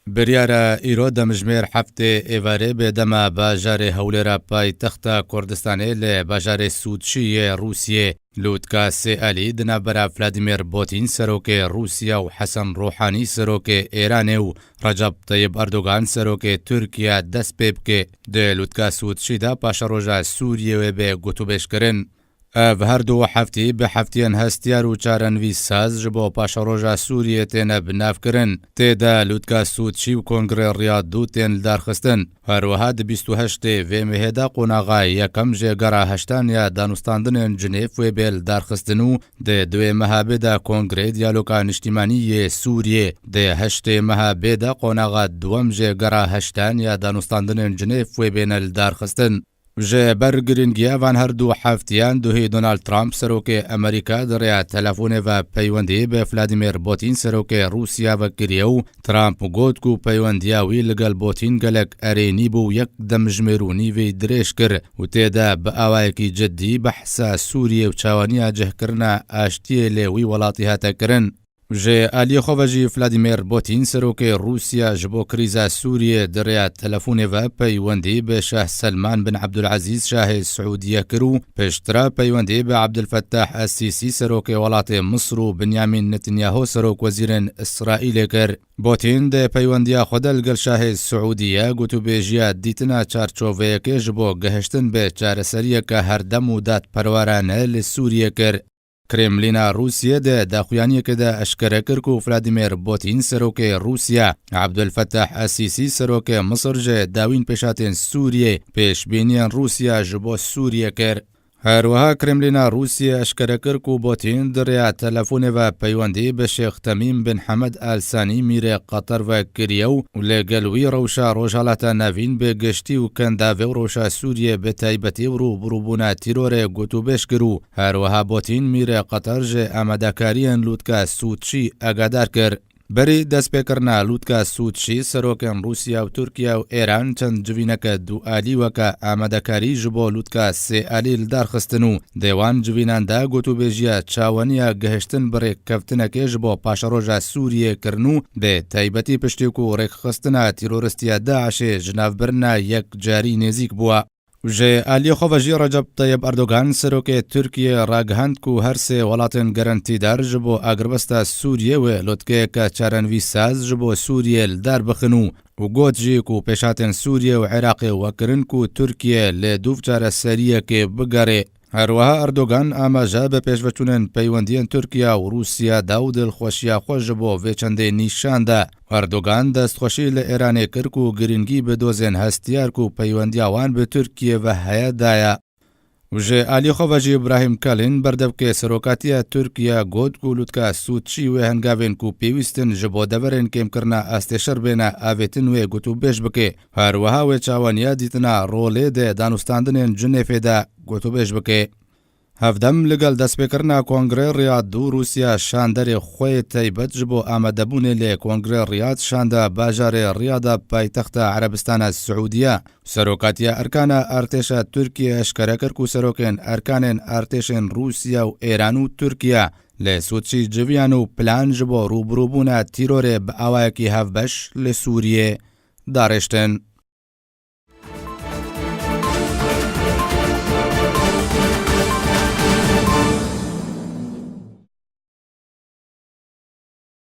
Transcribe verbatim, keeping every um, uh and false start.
Biryara îro demjimêr heftê êvarê bê dema bajarê Hewlêra paytexta Kurdistanê li bajarê Sûtçî yê Rûsiyê lûtka sê alî di navbera Vladimir Putin serokê Rûsiya û Hesen Ruhanî serokê Êranê û Recep Tayyip Erdogan serokê Tirkiye dest pê bike. Di lûtka Sûtçî de paşeroja Sûriyê wê bê gotûbêj kirin. Ev her du heftî bi heftiyên hestiyar û çarenivîs saz ji bo paşeroja Sûriyê têne binavkirin. Tê de lûtka Sûtçî û Kongrê Riyad du tên lidarxistin. Her wiha di bîst û heştê vê mehê de qonaxa yekem jê gera heştan ya danûstandinên Cinêf wê bê lidarxistin û di duwê meha bê de Kongrê Diyaloga Niştîmanî yê Sûriyê, di heştê meha bê de qonaxa duwem jê gera heştan ya danûstandinên Cinêf wê bêne lidarxistin. Ji ber girîngiya van her du heftiyan duhî Donald Trump serokê Amerîka di rêya telefonê ve peywendî bi Vladimir Putin serokê Rûsiya ve kiriye û Trump got ku peywendiya wî li gel Putin gelek erênî bû û yek demjimêr û nîvî dirêj kir û tê de bi awayekî cidî behsa Sûriyê û çawaniya cihkirina aştiyê lê wî welatî hate kirin. Ji aliyê xwe ve jî Vladimir Putin, serokê Rûsiya ji bo krîza Sûriyê di rêya telefonê ve peywendî bi Şah Selman bin Abdulazîz Şahê Siûdiye kir û piştre peywendî bi Abdulfettah Es-Sîsî, serokê welatê Misir û Binyamin Netanyahu, serokwezîrên Îsraîlê kir. Putin di peywendiya xwe de li gel Şahê Siûdiye gotûbêjiya dîtina çarçoveyekê ji bo gihiştin bi çareseriyeke herdem û dadperwerane li Sûriyê kir. Kremlîna Rûsiyê di daxuyaniyekê de eşkere kir ku Vladimir Putin, serokê Rûsiya, Abdulfettah Es-Sîsî, serokê Misir, ji dawîn pêşhatên Sûriyê pêşbîniyên Rûsiya ji bo Sûriyê kir. Her wiha Kremlîna Rûsiyê eşkere kir ku Putin di rêya telefonê ve peywendî bi Şêx Temîm bin Hemed Al Sanî, mîrê Qeter, ve kiriye û li gel wî rewşa Rojhilata Navîn bi giştî û kendavê û rewşa Sûriyê bi taybetî û rûbirûbûna tîrorê gotûbêj kir û her wiha Putin, mîrê Qeter, ji amadekariyên lûtka Sûtçî agadar kir. Berî destpêkirina lûtka Sûtçî, serokên Rûsiya û Tirkiye û Êran çend civîneke dualî weke amadekarî ji bo lûtka sê alî li dar xistin û di wan civînan de gotûbêjiya çawaniya gihiştin bi rêkeftinekê ji bo paşeroja Sûriyê kirin û bi taybetî piştî ku rêkxistina tîroristiya DAIŞê ji navbirina yek carî nêzîk bûye. Ji aliyê xwe ve jî Recep Tayyip Erdogan, serokê Tirkiyê, ragihand ku her sê welatên gerentîdar ji bo agirbesta Sûriyê wê lotkeyeke çarenivîsaz ji bo Sûriyê li dar bixin û, û got jî ku pêşhatên Sûriyê û Iraqê wekirin ku Tirkiye li dûv çareseriyekê bigere. Her wiha Erdogan amaje bi pêşveçûnên peywendiyên Tirkiye û Rûsiya da û dilxweşiya xwe ji bo vê çendê nîşan da. Erdogan destxweşî li Êranê kir ku girîngî bi dozên hestiyar ku peywendiya wan bi Tirkiye ve heye daye. Û ji alî xwe ve jî Îbrahîm Kalîn, berdevkê serokatiya Tirkiye, got ku lûtka Sûtçî wê hengavên ku pêwîst in ji bo deverên kêmkirina astê şer bêne avêtin wê gotûbêj bike. Her wiha wê çawaniya dîtina rolê di danûstandinên Cinêfê de gotûbêj bike. Hevdem li gel destpêkirina Kongrê Riyad du Rûsiya şanderê xwe yê taybet ji bo amadebûnê li Kongrê Riyad şanda bajarê Riyada paytexta Erebistana Siûdiye. Serokatiya Erkana Artêşa Tirkiye eşkere kir ku serokên erkanên artêşên Rûsiya û Êran û Tirkiye li Sûtçî civiyan û plan ji bo rûbirûbûna tîrorê bi awayekî hevbeş li Sûriyê darêştin.